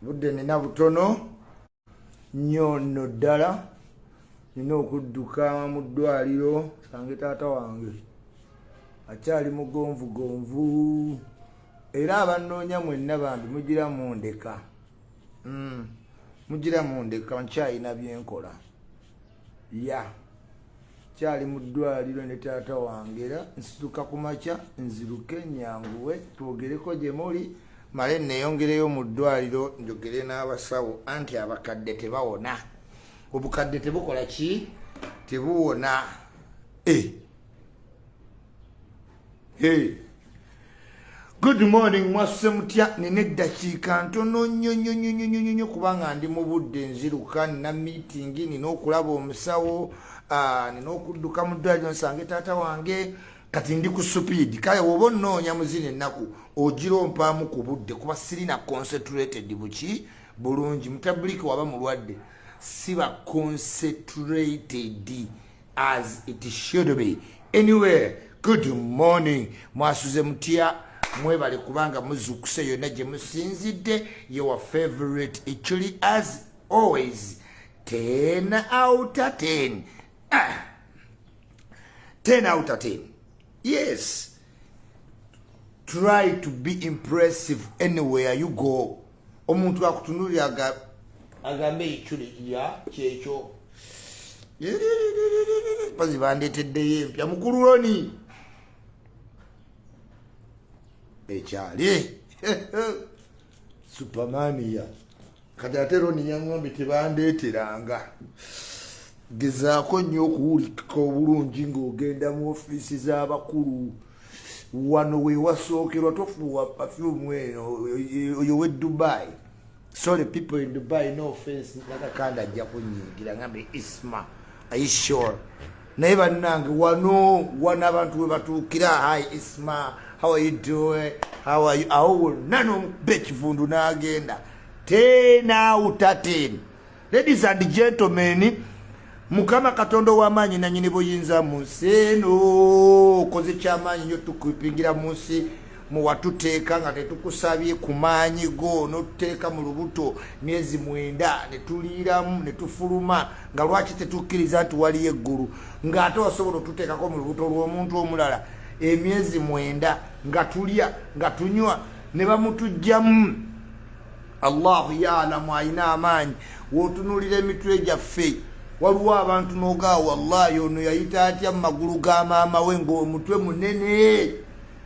Budde nina butono nnyo nno ddala, nina okudduka mu ddwaliro sange taata wange akyali mugonvugonvu, era abannoonya mwenna bambi mugira mundeka, mugira mundeka, nkyalina byenkola ya kyali mu ddwaliro ne taata wange, era nsituka ku makya nziruke nyanguwe twogereko gye muli, male neeyongereyo mu ddwaliro njogere n'abasawo, anti abakadde tebawona, obukadde tebukola ki, tebuwona. Hey. Good morning, mwasuse mutya? Nina eddakiika ntono nnyo nnyo nnyo nnyo nnyo nnyo kubanga ndi mu budde, nziruka, nina meeting, nina okulaba omusawo, nina okudduka mu ddwaliro nsange taata wange. Kati ndi ku speed. Kale woba onnoonya mu zino ennaku ogira ompaamu ku budde kuba sirina concentrated buki bulungi. Mutabuliki waba mulwadde siba concentrated as it should be. Anyway, good morning, mwasuze mutya? Mwebale kubanga muzuukuse yonna gye musinzidde. Your favorite actually as always, 10 out of 10. 10 out of 10. Yes, try to be impressive anywhere you go. Omuntu akutunulira agambe ekyuli ya kyekyo pazi bandeeteddeyo empya mukulu Roni ekyali supermania. Kati ate Roni yaŋŋambye tebandeeteranga. Gezaako nnyo okuwulikika obulungi ng'ogenda mu ofiisi z'abakulu. Wano we wasookerwa, tofuuwa perfume eno oyo w'e Dubai. Sorry people in Dubai, no offense, nakakanda ajja kunyiigira ngambe Isma, are you sure? Naye bannange wano wano abantu we batuukira, hi Isma, how are you doing? How are you? Awo wonna n'omukuba ekivundu n'agenda. 10 out of 10. Ladies and gentlemen, Mukama Katonda ow'amaanyi nannyini buyinza mu nsi eno, okoze kyamaanyi nnyo tukupingira mu nsi muwatuteeka nga tetukusabye ku maanyi go, n'otuteeka mu lubuto myezi 9 ne tuliiramu ne tufuluma, nga lwaki tetukkiriza nti waliyo eggulu, ng'ate wasobola otuteekako mu lubuto lw'omuntu omulala emyezi 9 nga tulya nga tunywa ne bamutuggyamu. Allahu yaalamu, alina amaanyi. W'otunuulira emitwe gyaffe waliwo abantu n'ogaa wallahi ono yayita atya mu magulu ga maama we ng'omutwe munene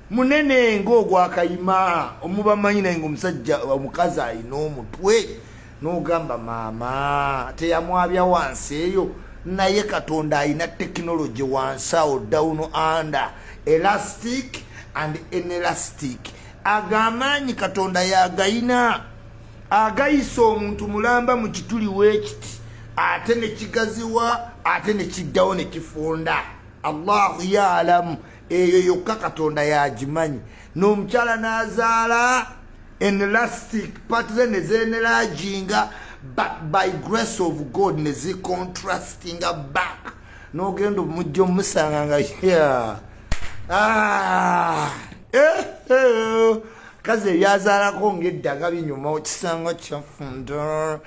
munene ng'ogwakayima, omubamanyi naye ng'omusajja omukazi alina omutwe n'ogamba maama teyamwabya wansi eyo. Naye Katonda alina tekinologi wansi awo, down under, elastic and inelastic. Agamaanyi Katonda yagayina, agayisa omuntu mulamba mu kituli weekiti, ate ne kigaziwa ate ne kiddawo ne kifunda. Allahu yaalamu, eyo yokka Katonda yagimanyi. N'omukyala n'azaala elastic part ze ne zenelaginga, but by grace of God ne zicontrastinga back, n'ogenda omujja omusanga nga kazi ebyazaalako ng'edda nga binyuma, okisanga kyafunda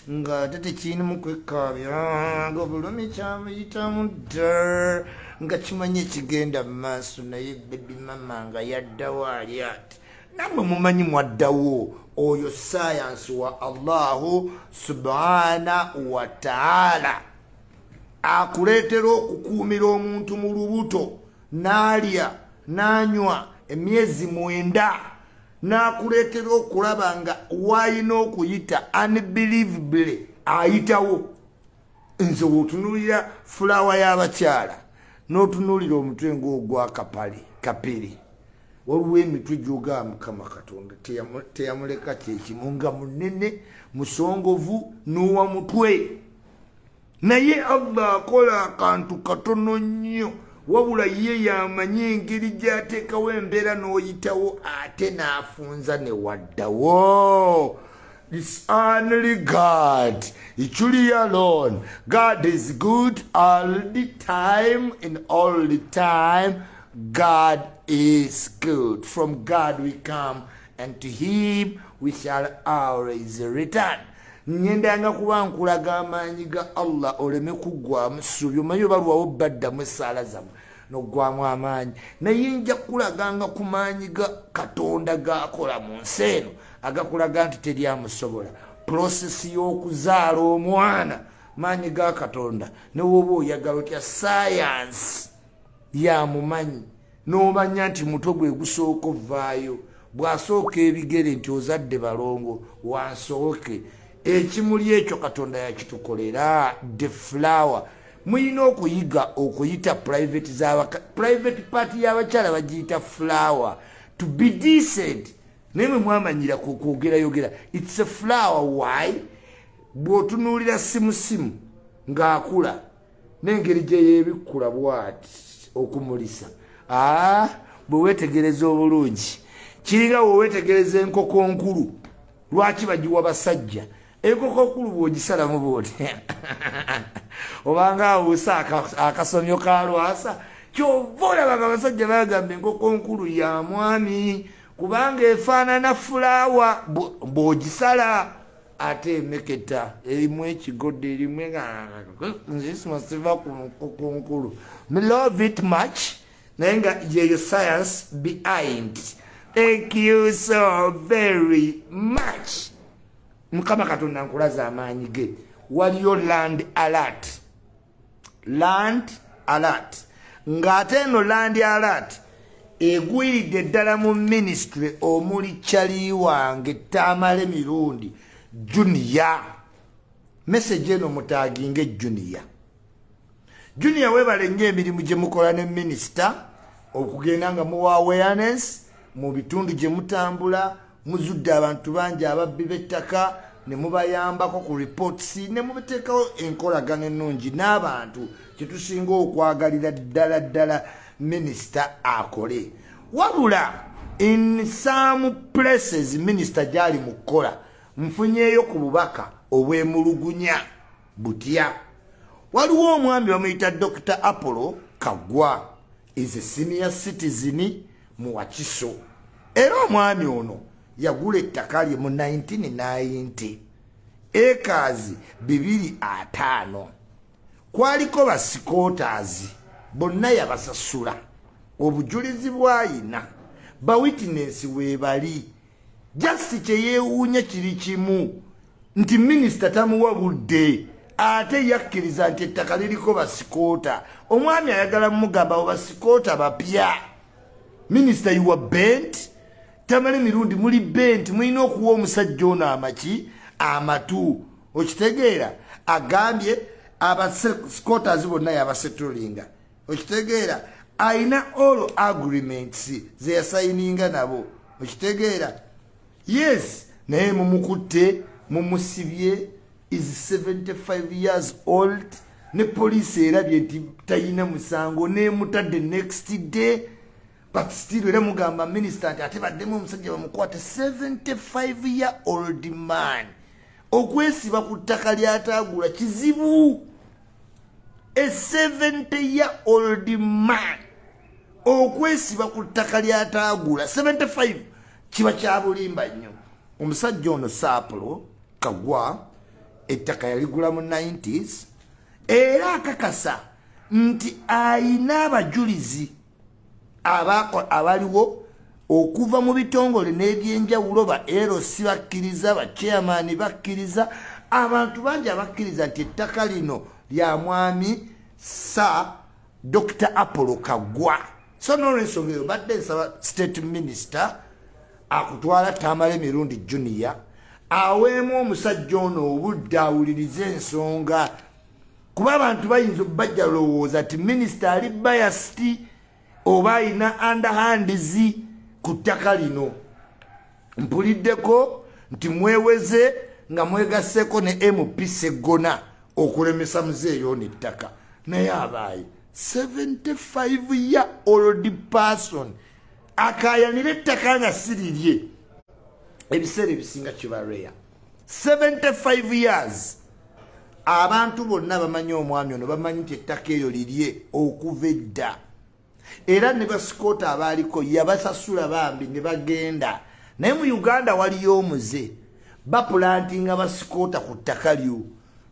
ng'ate tekirinamu kwekaabya, ng'obulumi kyamuyitamu dda, nga kimanyi ekigenda mu maaso. Naye bebi mama nga yaddawo ali ati, nammwe mumanyi mwaddawo. Oyo sayansi wa Allahu subhana wa taala akuleetera okukuumira omuntu mu lubuto n'alya n'anywa emyezi 9, n'akuleetera okulaba nga waalina okuyita unbelievably ayitawo. Nze w'otunuulira fulaawa y'abakyala n'otunuulira omutwe ng'ogwa kapale kapere, waliwo emitwe gy'ogaba Mukama Katonda teyamuleka kyekimu, nga munene musongovu n'owa mutwe. Naye Allah akola akantu katono nnyo, wabula ye yamanyi engeri gy'ateekawo embeera n'oyitawo ate n'afunza ne waddawo. It's only God, truly alone. God is good all the time, in all the time. God is good. From God we come and to him we shall always return. Ngendanga kuba nkulaga amaanyi ga Allah oleme kuggwamu ssuubi. Omanyi obalwawo baddamu essaala zammwe n'oggwamu amaanyi, naye nja kukulaganga ku maanyi ga Katonda g'akola mu nsi eno agakulaga nti teri amusobola. Process y'okuzaala omwana maanyi ga Katonda, ne woba oyagala otya science yamumanyi n'omanya nti mutwe gwe gusooka ovaayo, bw'asooka ebigere nti ozadde balongo wansooke. Ekimuli ekyo Katonda yakitukolera, the flower. Mulina okuyiga okuyita private private party y'abakyala bagiyita flower, to be decent. Naye mwe mwamanyira kwogerayogera it's a flower. Why? Bw'otunuulira simusimu ng'akula n'engeri gye yeebikkula bw'ati okumulisa, bwe weetegereza obulungi kiringa bwe weetegereza enkoko nkulu. Lwaki bagiwa basajja enkoko nkulu? Bw'ogisalamu bwoti obanga awuusa akasomyo ka lwasa. Kyova olaba nga abasajja bagamba enkoko nkulu ya mwami, kubanga efaanana flower bw'ogisala, ate emeketa erimu ekigodde erimu. Nzisima siva ku nkoko nkulu. Me love it much, naye nga yeyo science behind. Thank you so very much. Mukama Katonda nkulaza amaanyi ge. Waliyo land alert, land alert, ng'ate eno land alert egwiridde ddala mu ministry omuli kyali wange Tamale Mirundi Junior. Message eno mutaginge Junior. Junior, webale nnyo emirimu gye mukola ne minisita okugenda nga muwa awareness mu bitundu gye mutambula. Muzudde abantu bangi ababbi b'ettaka ne mubayambako ku reports ne mubateekawo enkolagano ennungi n'abantu. Kyetusinga okwagalira ddala ddala minisita akole. Wabula in some places minisita gyali mu kukola, nfunyeeyo ku bubaka obwemulugunya butya. Waliwo omwami bamuyita Dr Apollo Kaggwa, is a senior citizen mu Wakiso, era omwami ono yagula ettaka lye mu 1990, acres 250. Kwaliko ba squatters bonna yabasasula, obujulizi bwayina, ba witness weebali. Just kyeyeewuunya kiri kimu nti minisita tamuwa budde, ate yakkiriza nti ettaka liriko ba squatter. Omwami ayagala mumugamba abo ba squatter bapya. Minisita, you are bent. Tamale Mirundi, muli bent. Mulina okuwa omusajja ono amaki amatu. Okitegeera? Agambye aba squatters bonna yabasettlinga. Okitegeera? Ayina all agreements zeyasayininga nabo. Okitegeera? Yes, naye mumukutte, mumusibye, is 75 years old, ne poliisi erabye nti tayina musango nemutadde next day, but still era mugamba minisita nti ate baddemu omusajja bamukwate. 75 year old man okwesiba ku ttaka lyataagula kizibu. A 70 year old man okwesiba ku ttaka lyataagula, 75, kiba kya bulimba nnyo. Omusajja ono Saapulo Kagwa ettaka yaligula mu 90s, era akakasa nti ayina abajulizi abaliwo okuva mu bitongole n'ebyenjawulo. Ba LC bakkiriza, ba chairman bakkiriza, abantu bangi abakkiriza nti ettaka lino lya mwami Sir Dr Apollo Kaggwa. So nolwensonga eyo badde nsaba state minister akutwala Tamale Mirundi Junior aweemu omusajja ono obudde awulirize ensonga, kuba abantu bayinza bajja lowooza nti minisita ali biased oba ayina underhands ku ttaka lino. Mpuliddeko nti mweweze nga mwegaseeko ne MP Seggona okulemesa muzeeyi ono ettaka, naye abaayi, 75 year old person akayanira ettaka nga sirirye, ebiseera ebisinga kiba rare. 75 years, abantu bonna bamanyi omwami ono, bamanyi nti ettaka eryo lirye okuva edda, era ne ba squatter abaaliko yabasasula bambi ne bagenda. Naye mu Uganda waliyo omuze bapulantinga basquatter ku ttaka lyo,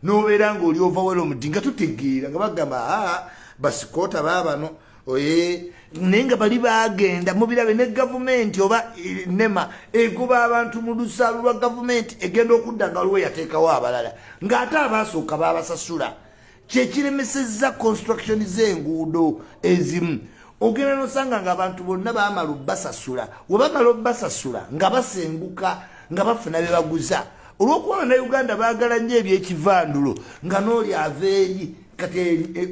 nobeera ng'oli overwhelmed nga tutegeera nga bagamba aa basquatter baabano oye, naye nga bali bagenda mubirabe. Ne gavumenti oba NEMA egoba abantu mu lusaalu lwa gavumenti, egenda okudda nga waliwo yateekawo abalala ng'ate abaasooka baabasasula. Kyekiremesezza construction z'enguudo ezimu. Ogenda nosanga nga abantu bonna bamala obbasasula, we bamala obbasasula nga basenguka nga bafuna bye baguza, olw'okuba Bannayuganda baagala nnyo ebyekivandulo nga n'oli ava eri. Kati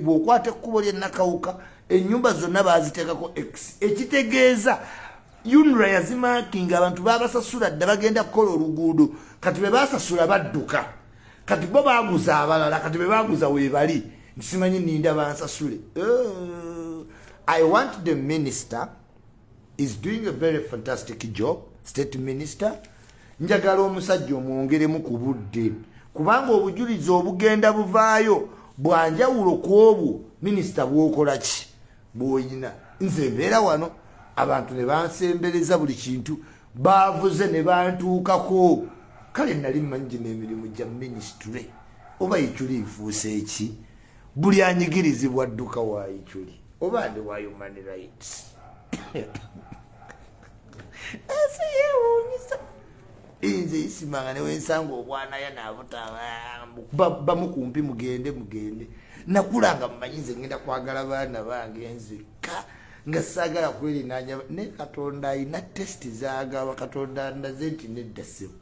bw'okwata ekkubo ly'ennakawuka, ennyumba zonna baaziteekako x, ekitegeeza UNRA yazimarkinga, abantu babasasula dda, bagenda kukola oluguudo. Kati be basasula badduka, kati bo baguza abalala, kati be baguza weebali nsimanyi ninda bansasule. I want the minister is doing a very fantastic job. State minister, njagala omusajja omwongeremu ku budde, kubanga obujulizi obugenda buvaayo bwanjawulo ku obwo minisita bwokola ki bw'oyina. Nze mbeera wano, abantu ne bansembereza buli kintu, bavuze ne bantuukako. Kale nali mmanyi gino emirimu gya minisitule oba Ikyuli nfuuse eki, buli anyigirizibwa dduka wa Ikyuli oba ndi wa human rights. Ensi yeewuunyisa. Nze isimanga newensanga obwanaya nabutabamu kumpi, mugende mugende. Nakulanga mumanyi nze ngenda kwagala baana bange nzekka, nga saagala kwerinanya ne Katonda. Ayina test zagaba. Katonda ndaze nti nedda ssebo,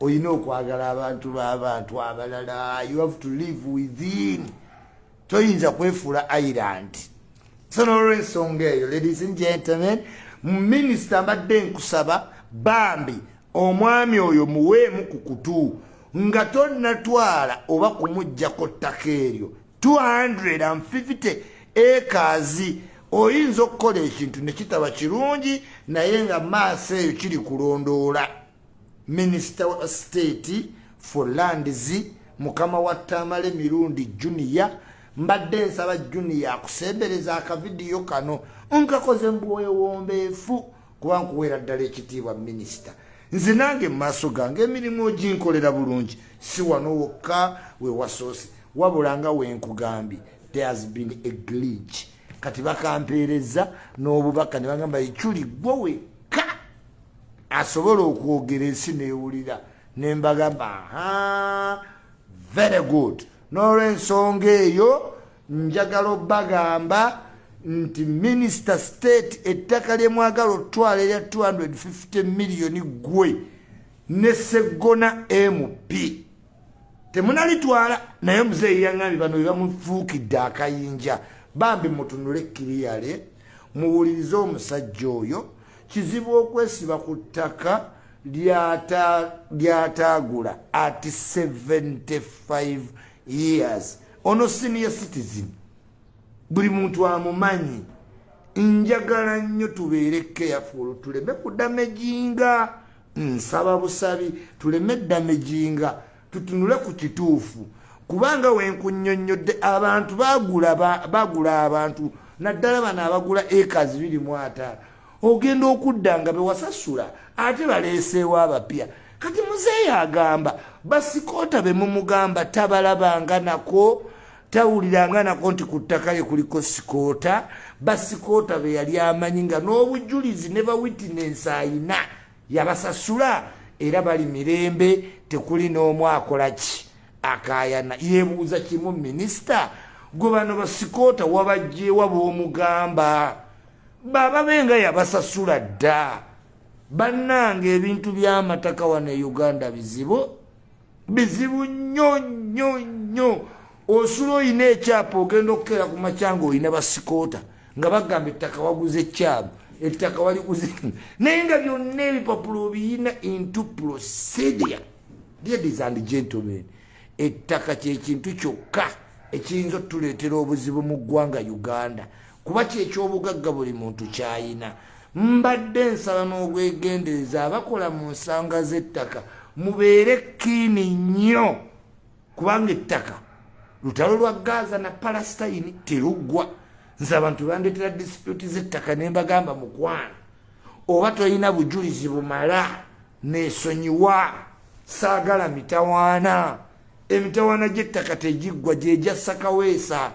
olina okwagala abantu b'abantu abalala. You have to live within, toyinza kwefuula island. So nolwensonga eyo, ladies and gentlemen, minisita, mbadde nkusaba bambi omwami oyo muweemu ku kutu nga tonnatwala oba kumuggyako ttaka eryo 250 acres. Oyinza okukola ekintu ne kitaba kirungi, naye nga maaso eyo kiri kulondoola. Minisita wa State for Lands, mukama wa Tamale Mirundi Junior, mbadde nsaba Junior akusembereza akavidiyo kano nkakoze mbwewombeefu, kuba nkuweera ddala ekitiibwa. Minisita, nze nange mu maaso gange emirimu oginkolera bulungi, si wano wokka we wasoose, wabula nga wenkugambye, there has been a glitch. Kati bakampeereza n'obubaka ne bagamba Ikyuli gwe wekka asobola okwogera ensi newulira, ne mbagamba aha, very good. N'olwensonga eyo njagala obbagamba nti Minisita State, ettaka lyemwagala otwala erya 250 miliyoni gwe ne Seggona MP temunalitwala. Naye muzeeyi yaŋŋambye bano bebamufuukidde akayinja. Bambi mutunule kiriyale, muwulirize omusajja oyo. Kizibu okwesiba ku ttaka lyataagula at 75 years. Ono senior citizen, buli muntu amumanyi. Njagala nnyo tubeere careful, tuleme kudamaginga. Nsaba busabi tuleme damaginga, tutunule ku kituufu, kubanga wenkunnyonnyodde abantu bagula abantu, naddala bano abagula acres 25, ogenda okudda nga bewasasula ate baleeseewo abapya. Kati muzeeyi agamba basquatter be mumugamba tabalabanga nako, tawuliranga nako nti ku ttaka lye kuliko squatter. Basquatter be yali amanyi nga n'obujulizi ne bawitness ayina, yabasasula era bali mirembe, tekuli n'omu akola ki akayana. Yeebuuza kimu, minisita, gwe bano basquatter wabajjeewa b'omugamba baba benga yabasasula dda? Bannange, ebintu by'amataka wano e Uganda bizibu, bizibu nnyo nnyo nnyo. Osula oyina ekyapa, ogenda okukeera ku makya nga olina basquatter nga bagamba ettaka waguze ekyamu, ettaka waliguze, naye nga byonna ebipapula obiyina into procedure. Ladies and gentlemen, ettaka kyekintu kyokka ekiyinza otuleetera obuzibu mu ggwanga Uganda, kuba kyekyobugagga buli muntu kyayina. Mbadde nsaba n'obwegendereza abakola mu nsanga z'ettaka mubeere keen nnyo, kubanga ettaka lutalo lwa Gaza na Palestine, teruggwa. Nze abantu bandetera dispute z'ettaka ne mbagamba, mukwano, Oba tolina bujulizi bumala, neesonyiwa. Saagala mitawaana. Emitawaana gy'ettaka tegiggwa, gyejassa Kaweesa.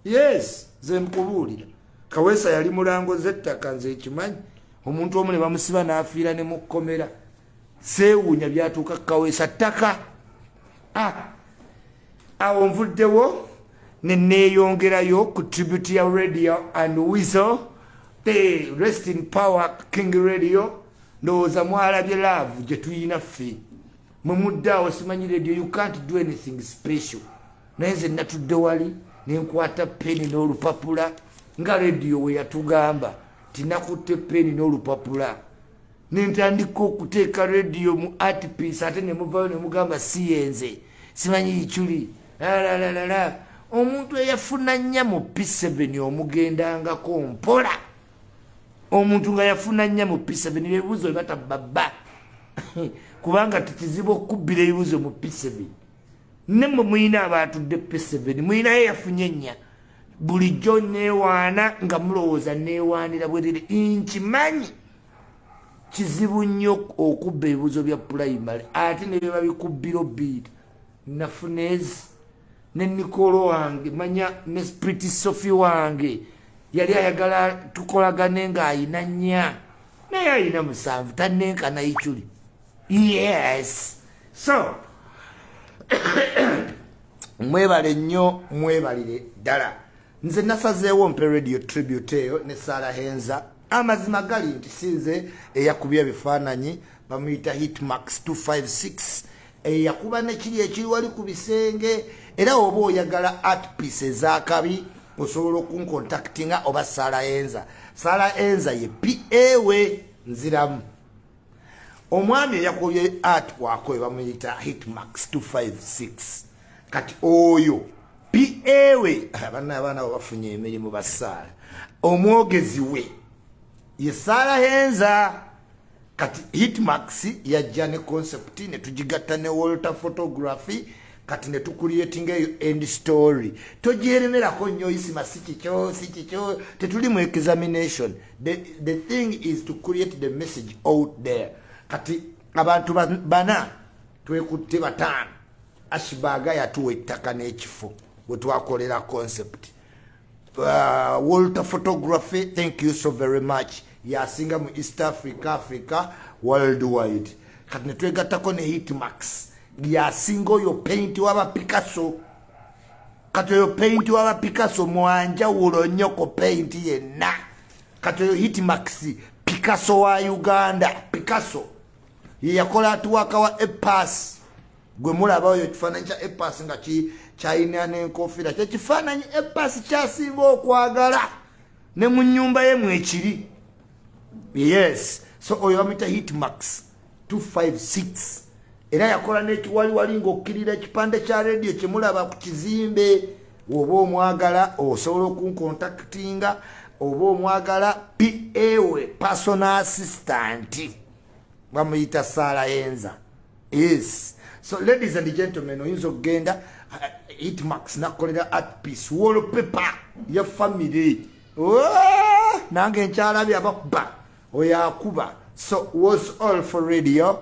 Yes, nze nkubuulira, Kaweesa yali mulango z'ettaka, nze ekimanyi. Omuntu omu ne bamusiba n'afiira ne mukkomera. Seewuunya byatuuka Kaweesa ttaka. Awo nvuddewo ne neeyongerayo ku tribute ya Radio and Weasel. The rest in power, King Radio. Ndowooza mwalabye love gye tuyina ffe. Mwe muddaawo simanyi radio, you can't do anything special. Naye nze natudde wali nenkwata peni n'olupapula nga Radio we yatugamba tinakutte peni n'olupapula, nentandika okuteeka Radio mu art piece. Ate nemuvayo nemugamba siyenze, simanyi Ichuli lalalala. Omuntu eyafuna nnya mu P7 omugendangako mpola. Omuntu nga yafuna nnya mu P7, ebibuuzo bwebatababa, kubanga tekizibu okubbira ebibuuzo mu P7. Nemmwe muyina abatudde P7, muyinayo yafunye nnya. Bulijjo neewaana nga mulowooza neewaanira bwerere. Nkimanyi kizibu nnyo okubba ebibuuzo bya pulayimale, ate ne bye babikubbira obiita. Nafuna ezi ne Nikolo wange, manya ne Spriti Sofi wange yali ayagala tukolagane ng'ayina nnya, naye ayina 7, tannenkana Ichuli. Yes, so mwebale nnyo, mwebalire ddala. Nze nasazeewo mpe Radio tribute eyo ne Sara Henza. Amazima gali nti sinze eyakubya ebifaananyi, bamuyita Hitmax 256, eyakuba nekiri ekiri wali ku bisenge. Era oba oyagala art piece ezakabi, osobola okuncontactinga oba Sara Henza. Sara Henza ye PA we. Nziramu, omwami eyakubye art wako bamuyita Hitmax 256. Kati oyo PA we, abaana abaana bafunye emirimu basaala, omwogezi we ye Sara Henza. Kati Hitmax yajja ne concept ne tugigatta ne Walter Photography, kati ne tucreatinga eyo end story. Togyeremerako nnyo, isima si kikyo, si kikyo, tetuli mu examination. The thing is to create the message out there. Kati abantu bana twekutte 5. Ashbaga yatuwa ettaka n'ekifo we twakolera concept. Walter Photography, thank you so very much, yasinga mu East Africa, Africa, worldwide. Kati netwegattako ne Hitmax, yasinga oyo paint waba Picasso. Kati oyo paint waba Picasso mwanjawulo nnyo ku paint yenna. Kati oyo Hitmax Picasso wa Uganda. Picasso ye yakola atuwaka wa Epas gwe mulaba oyo, ekifaananyi kya Epas nga kyalina n'enkofiira, kyekifaananyi Epas kyasinga okwagala ne mu nnyumba ye mwekiri. Yes, so oyo bamuyita Hitmax 256, era yakola n'ekiwaliwali ng'okkirira ekipande kya Radio kyemulaba ku kizimbe. Oba omwagala osobola okuncontactinga, oba omwagala PA we, personal assistant, bamuyita Sara Henza. Yes, so ladies and gentlemen, oyinza okugenda Hitmax nakolera art piece, wallpaper ya family. Nange nkyalabye abakuba, oyo akuba. So was all for Radio.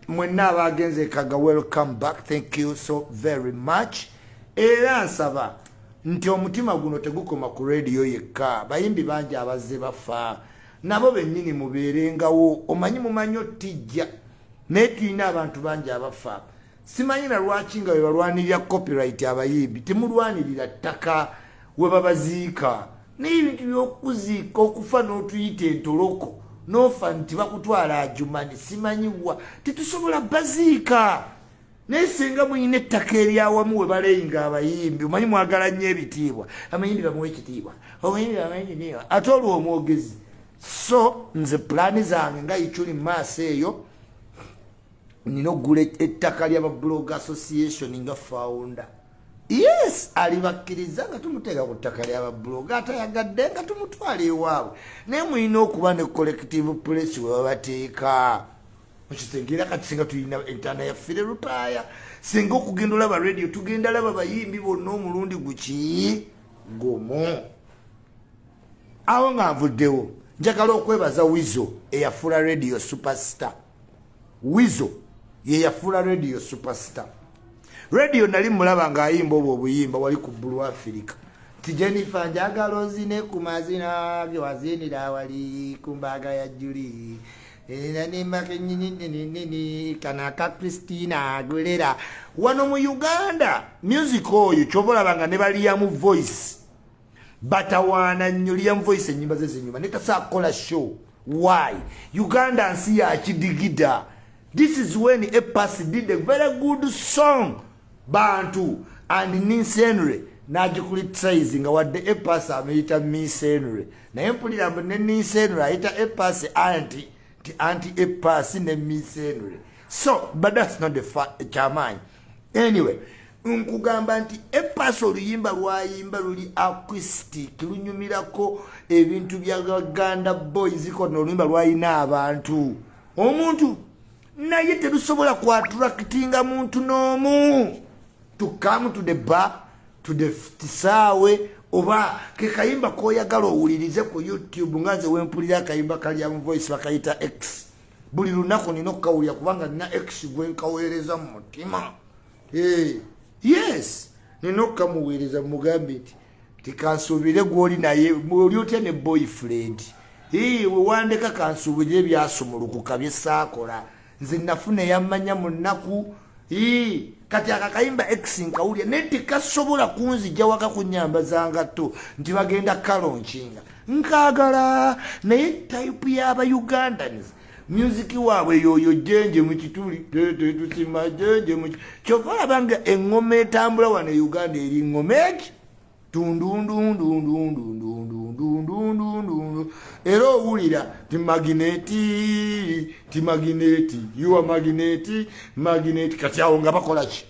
Mwenna abagenze ekaga, welcome back, thank you so very much. Era nsaba nti omutima guno tegukoma ku Radio yekka. Bayimbi bangi abazze bafa, nabo bennyini mubeerengawo. Omanyi mumanyi otijja, naye tulina abantu bangi abafa. Simanyi na lwaki nga bwe balwanirira copyright, abayimbi temulwanirira ttaka we babaziika. Naye ebintu by'okuziika, okufa n'otuyita entoloko, n'ofa nti bakutwala Ajumani simanyiwa, tetusobola baziika. Naye singa muyina ettaka eryawamu we baleyinga abayimbi. Omanyi mwagala nnyo ebitiibwa, abayimbi bamuwa ekitiibwa, abayimbi bamuwa ekitiibwa, ate olwo omwogezi. So nze pulaani zange nga Ichuli mu maaso eyo, nina okugula ettaka ly'abablog association nga founder. Yes, alibakkiriza nga tumuteeka ku ttaka ly'abablog, atayagadde nga tumutwala ewaabwe. Naye mulina okuba ne collective place we babateeka, okitegeera? Kati singa tulina entaana ya Philly Lutaaya, singa okugenda olaba Radio, tugenda laba bayimbi bonna omulundi guki gumu. Awo nga nvuddewo. Njagala okwebaza Wizo eyafuula Radio superstar. Wizo ye yafuula Radio superstar. Radio nali mulaba ng'ayimba obwo obuyimba wali ku Blue Africa, ti "Jennifer, njagala ozine ku mazina ge wazinira wali ku mbaga ya Juli kana aka Christina Aguilera." Wano mu Uganda music oyo kyoba olaba nga ne baliyamu voice batawaana nnyo. Liam Voice enyimba ze zinyuma, naye tasobola kukola show. Why? Uganda nsi yakidigida. This is when A Pass did a very good song, "Bantu", and Nince Henry nagicriticize, nga wadde A Pass amuyita Miss Henry, naye mpulira mbu ne Nince Henry ayita A Pass anti, nti anti A Pass ne Miss Henry. So, but that's not the kyamaanyi. Anyway, nkugamba nti A Pass oluyimba lwayimba luli acoustic, lunyumirako ebintu bya Ganda Boys kona. Oluyimba lwalina abantu omuntu, naye terusobola kuattractinga muntu n'omu to come to the bar, to the kisaawe, oba ke kayimba koyagala owulirize ku YouTube. Nga nze wempulira akayimba kalyamu voice bakayita "X", buli lunaku nina okukawulira kubanga nina ex gwenkaweereza mu mutima. Yes, nina okukamuweereza, mugambe nti tikansuubire gwoli naye oli otya ne boyfriend wewandeka, kansuubire ebyasumulukuka byesaakola. Nze nafuna eyammanya mu nnaku. Kati akakayimba "X" nkawulya, naye tekasobola kunzijja waka kunyambaza ngatto nti bagenda kalonkinga. Nkaagala, naye type y'Abaugandans music waabwe yoyo jenje mukituli tetusima jenje. Kyova olaba nga eŋŋoma etambula wano e Uganda eri ŋŋoma eki tundundundundundundundundundundu, era owulira ti magnet, ti magnet, your magnet, magnet. Kati awo nga bakola ki?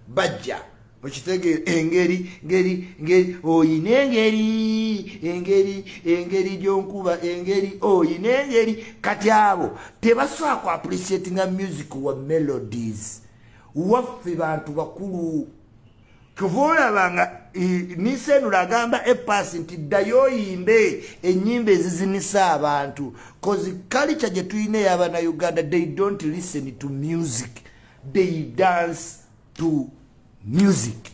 Bajja okitegeera engeri ngeri ngeri oyina engeri engeri engeri gyonkuba engeri oyina engeri. Kati abo tebasobola ku appreciatinga music wa melodies waffe bantu bakulu. Kuva olaba nga Nisenula agamba A Pass nti ddayo oyimbe ennyimba ezizinisa abantu, 'cause culture gye tulina ey'Abanauganda, they don't listen to music, they dance to music.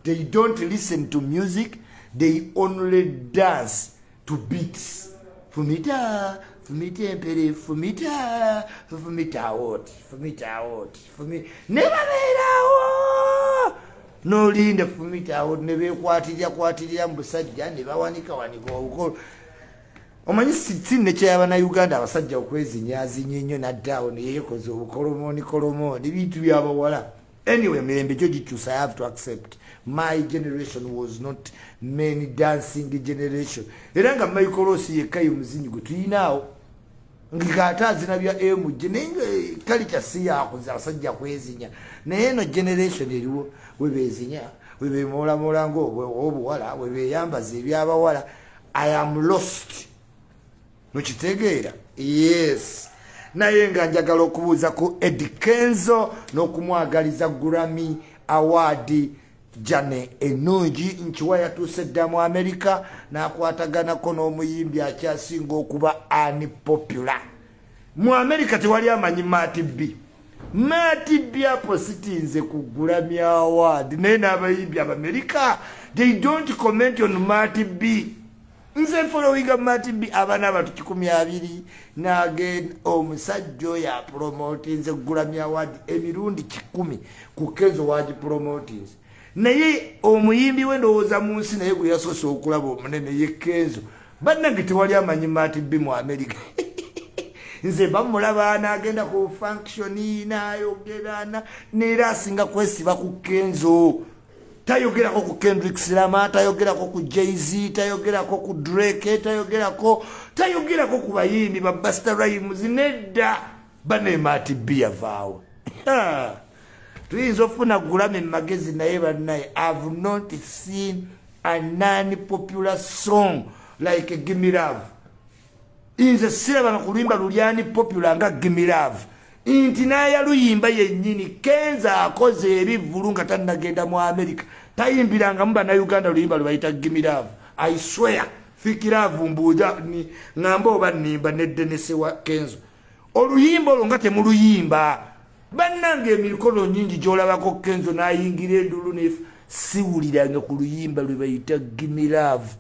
They don't listen to music, they only dance to beats. Fumita, fumita empere, fumita, fumita wot, fumita wot, fumi ne babeerawo nolinda fumita awo ne bekwatirira kwatirira mu busajja ne bawanika wanika obukolo. Omanyi si nekyayabanauganda abasajja okwezinyazinya ennyo, nadde awo neyekoza obukolomooni kolomooni, bintu byabawala. Anyway, mirembe gyo gikyusa. I have to accept my generation was not main dancing generation, era nga Michael Ross yekka ye muzinyi gwe tuyinaawo ngaate azina bya MJ, naye nga kalica si yakuza abasajja kwezinya. Naye eno generation eriwo webezinya, webemoolamoola nga obuwala, webeyambaza ebyabawala. I am lost, mukitegeera? Yes, naye nga njagala okubuuza ku Eddy Kenzo n'okumwagaliza Grammy Award jane ennungi. Nkiwa yatuuse dda mu Amerika n'akwataganako n'omuyimbi akyasinga okuba unpopular mu Amerika. Tewali amanyi Matt B. Matt B apositinze ku Grammy Award, naye n'abayimbi Abamerika, they don't comment on Matt B. Nze followinga Matt B, abaana abantu 20,000 nagenda. Omusajja oyo apromotinze Grammy Award emirundi 100 ku Kenzo wagipromotinze, naye omuyimbi we ndowooza mu nsi naye gwe yasoose okulaba omunene ye Kenzo. Bannange, tewali amanyi Matt B mu Amerika. Nze bamulaba n'agenda ku function n'ayogera, neera asinga kwesiba ku Kenzo. Tayogerako ku Kendrick Lamar, tayogerako ku Jay-Z, tayogerako ku Drake, tayogerako ku bayimbi ba Busta Rhymes. Nedda, bane Matt B yavaawo. Tuyinza okufuna Grammy mumagezi, naye bannaye, I've not seen a non popular song like "Gimme Love". Nze sirabanga ku luyimba luli unpopular nga "Gimme Love", nti n'ayaluyimba yennyini Kenzo akoze ebivvulu nga tannagenda mu America, tayimbirangamu Bannayuganda luyimba lwe bayita "Gimme Love". I swear. Fikiravu mbuuza ŋŋamba oba nnimba ne Denise wa Kenzo. Oluyimba olwo nga temuluyimba. Bannange emikono nnyingi gy'olabako Kenzo n'ayingira endulu ne siwuliranga ku luyimba lwe bayita Gimme Love.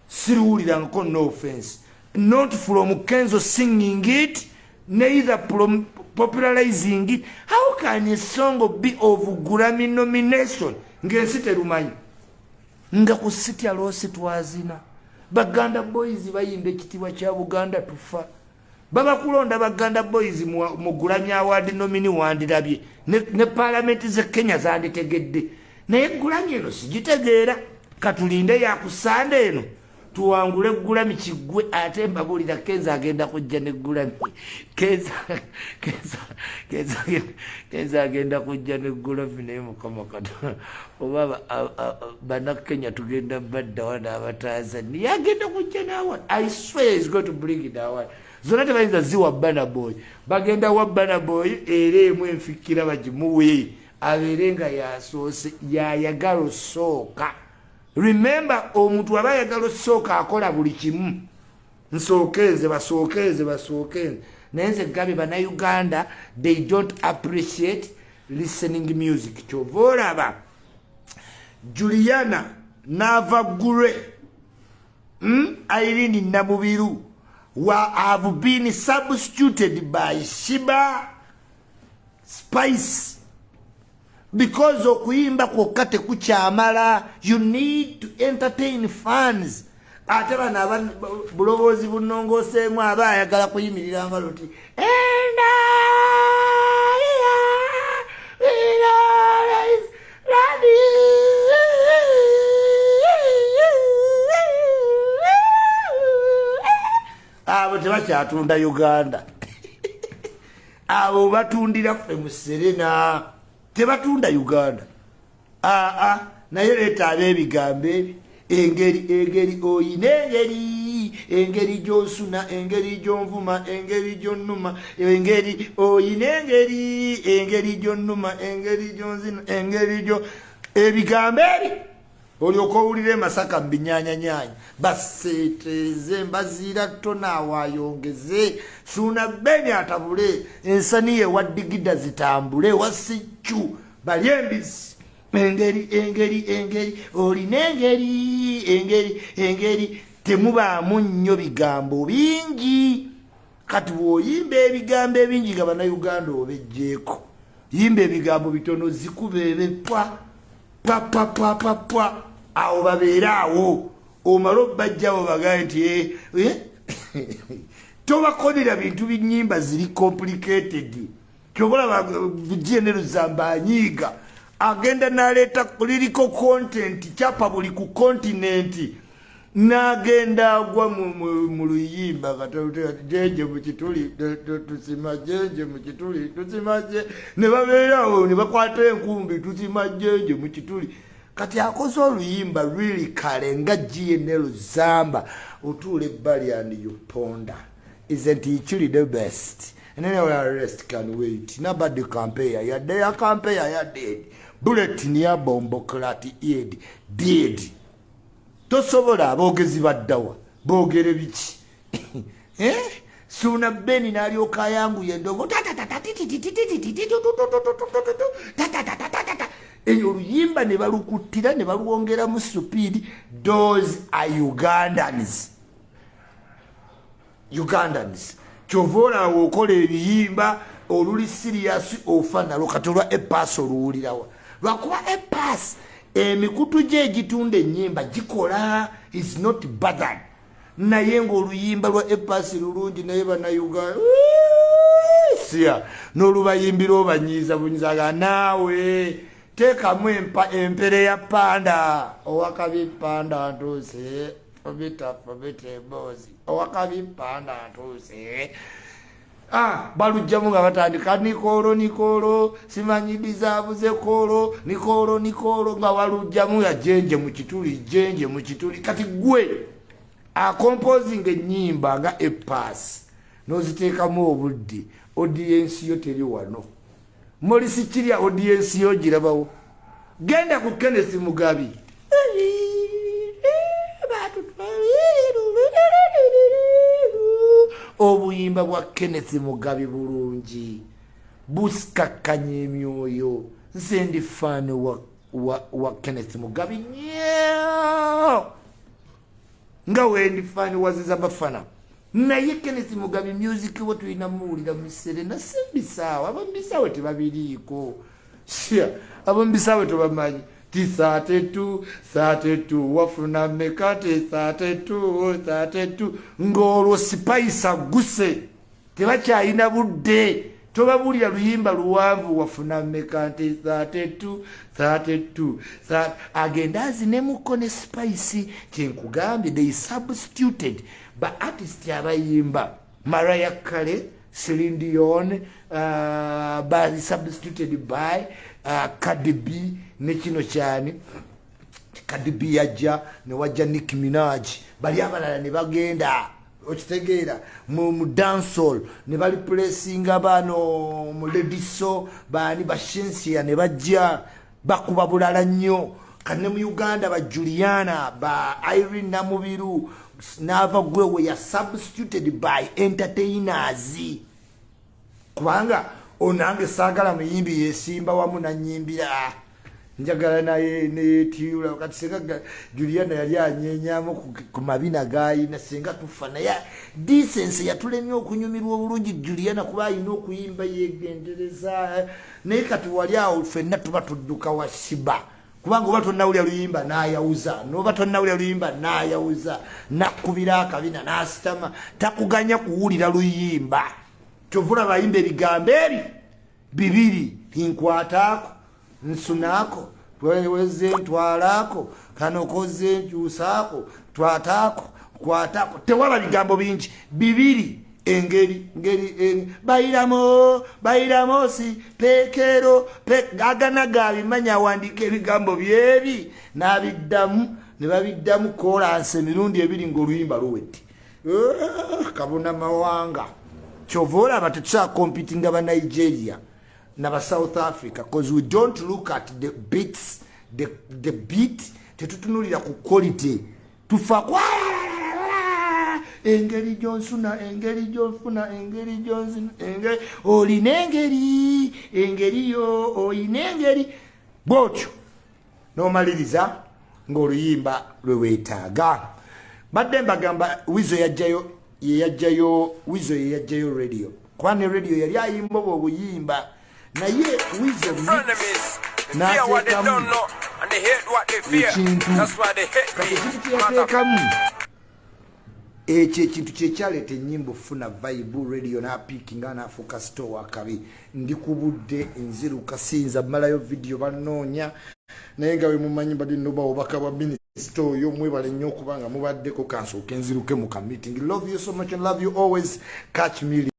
Siruwulirangako, no offense. Not from Kenzo singing it, neither popularizing it. How can a song be of Grammy nomination ng'ensi terumanyi? Nga ku Sitya Loss twazina. Baganda Boys bayimba ekitiibwa kya Buganda tufa. Baba kulonda Baganda Boys mu Grammy Award nominee wandirabye. Ne parliament ze Kenya zanditegedde. Naye Grammy eno sigitegeera. Katulinde ya kusanda eno. Tuwangule Grammy kiggwe ate mbabuulira Kenzo agenda kujja ne Grammy. Kenzo agenda kujja ne Grammy naye Mukama Katonda. Oba bannakenya tugenda badda n'Abatanzania. Agenda kujja n'award. I swear he's going to bring it award. Zonna tebayinza ziwa Burna Boy. Bagenda wa Burna Boy era emu enfikira bagimuwe. Abeere nga yasoose yayagala osooka. Remember, omuntu aba ayagala osooka akola buli kimu. Nsooke nze, basooke nze, basooke nze. Naye nze gambye Bannayuganda, they don't appreciate listening music. Kyova olaba Juliana Navagure, Irene Namubiru have been substituted by Sheebah Spice. Because okuyimba kwokka tekukyamala, you need to entertain fans. Ate bano buloboozi bunongooseemu aba ayagala kuyimirira nga luti. And I will always love you. Abo tebakyatunda Uganda. Abo batundira ffe mu Serena. Tebatunda Uganda. Aa, naye leeta ab'ebigambo ebi. Engeri, engeri, oyina engeri, engeri gy'osuna, engeri gy'onvuma, engeri gy'onnuma, engeri, oyina engeri, engeri gy'onnuma, engeri gy'onzina, engeri gyo... Ebigambo ebi olyoka owulira e Masaka mu binyaanyanyaanya. Baseeteeze, mbaziira tonaawo ayongeze, Suuna Beni atabule, ensaniya ewa Digida zitambule, ewa Siccu, balye embizzi. Engeri, engeri, engeri, olina engeri, engeri, engeri, temubaamu nnyo bigambo bingi. Kati bw'oyimba ebigambo ebingi nga Bannayuganda obeggyeko. Yimba ebigambo bitono zikubeebe pwa, pwa, pwa, pwa, pwa, pwa. Awo babeere awo. Omale obbajjawo bagambe nti, tobakolera bintu binnyimba ziri complicated. Ky'oba olaba GNL Zamba anyiiga. Agenda n'aleeta lyrical content kyapa buli ku continent. N'agenda agwa mu luyimba katono jenje mu kituli tusima jenje mu kituli tusima je ne babeera awo ne bakwata enkumbi tusima jenje mu kituli. Kati akoze oluyimba really kale nga GNL Zamba otuula ebbali and you ponder. Isn't he truly the best? And then the rest can wait. Nobody compare. Yadde ya compare ya dead. Bullet near bomboclat head dead. Tosobola aboogezi baddawa boogere biki? Suuna Beni n'alyoka ayanguya endongo. Eyo oluyimba ne balukuttira ne balwongeramu supiidi. Those are Ugandans. Ugandans. Kyova olaba okola ebiyimba oluli serious ofa nalwo kati olwa A Pass oluwulirawa. Lwakuba A Pass emikutu gye egitunda ennyimba gikola is not bothered. Naye ng'oluyimba lwa A Pass lulungi naye Bannayuganda siya n'olubayimbira obanyiiza bunyiiza naawe teekamu empere ya panda owakabi panda ntuuse fumita fumita emboozi owakabi panda ntuuse. Balugjamu nga batandika nikolo nikolo simanyi dizaabuze kolo nikolo nikolo nga balugjamu ya jenje mu kituli jenje mu kituli. Kati gwe akompozinga ennyimba nga A Pass n'oziteekamu obudde audience yo teri wano. Morisi Kirya audience yo girabawo. Genda ku Kenneth Mugabi. Obuyimba bwa Kenneth Mugabi bulungi, busikakkanya emyoyo. Nze ndi fan wa Kenneth Mugabi nnyo, nga wendi fan wa Ziza Bafana. Naye Kenneth Mugabi music we tulina muwulira mu Serena, si mbisaawe. Abambisaawe tebabiriiko, sya abambisaawe tebamanyi ti 32 32 wafuna meka ti 32 32, ng'olwo Spice aguse, tebakyalina budde. Tobabuulira luyimba luwanvu, wafuna meka nti 32 32, agenda azinemuko ne Spice. Kyenkugambye, they substituted ba artist abayimba Mariah Carey, Celine Dion, ba substituted by Cardi B. Ne kino kyani, Cardi B yajja ne wajja Nicki Minaj, bali abalala ne bagenda. Okitegeera? Mu dancehall ne bali placinga bano mu lediso bani bashensia ne bajja bakuba bulala nnyo. Kane mu Uganda ba Juliana, ba Irene Namubiru, Nava Gwewe ya substituted by entertainers, kubanga onange saagala muyimbi yesimba wamu nanyimbira, njagala naye neyetiyula. Kati senga Juliana yali anyenyamu ku mabina gayina, senga tufa naye decency yatulemye okunyumirwa obulungi Juliana, kuba ayina okuyimba yegendereza. Naye kati wali awo ffenna tuba tudduka wa Shiba, kubanga oba tonnawulira luyimba n'ayawuza, noba tonnawulira luyimba n'ayawuza, nakkubira akabina n'asitama, takuganya kuwulira luyimba. Kyova olaba ayimba ebigambo ebi bibiri, nkwataako nsunaako, weze ntwalaako, kano koze nkyusaako, twataako kwataako. Tewaba bigambo bingi, bibiri. Engeri ngeri bayiramo bayiramo si pekero agana gabimanya, awandiika ebigambo byebi n'abiddamu ne babiddamu kolansi emirundi ebiri ng'oluyimba luwedde. Kabona mawanga. Kyova olaba tetukyacompetinga ba Nigeria naba South Africa, because we don't look at the beats, the beat. Tetutunulira ku quality, tufa kwa engeri gyonsuna, engeri gyonfuna, engeri gyonsuna, engeri olina, engeri engeri yo oyina engeri bwotyo n'omaliriza ng'oluyimba lwe weetaaga. Badde mbagamba Wizo yajjayo, yeyajjayo Wizo, yeyajjayo radio, kuba ne radio yali ayimba obwo obuyimba, naye Wizo n'ateekamu ekintu. Kati ekintu kyeyateekamu ekyo, ekintu kyekyaleeta ennyimba ofuna vibe. Radio n'apiikinga n'afuuka star akabi. Ndi ku budde, nziruka, siyinza mmalayo vidiyo, bannoonya. Naye nga bwe mumanyi, mbadde noba obubaka bwa minisita oyo. Mwebale nnyo okuba nga mubaddeko. Kansooke nziruke mu ka meeting. Love you so much and love you always. Catch me.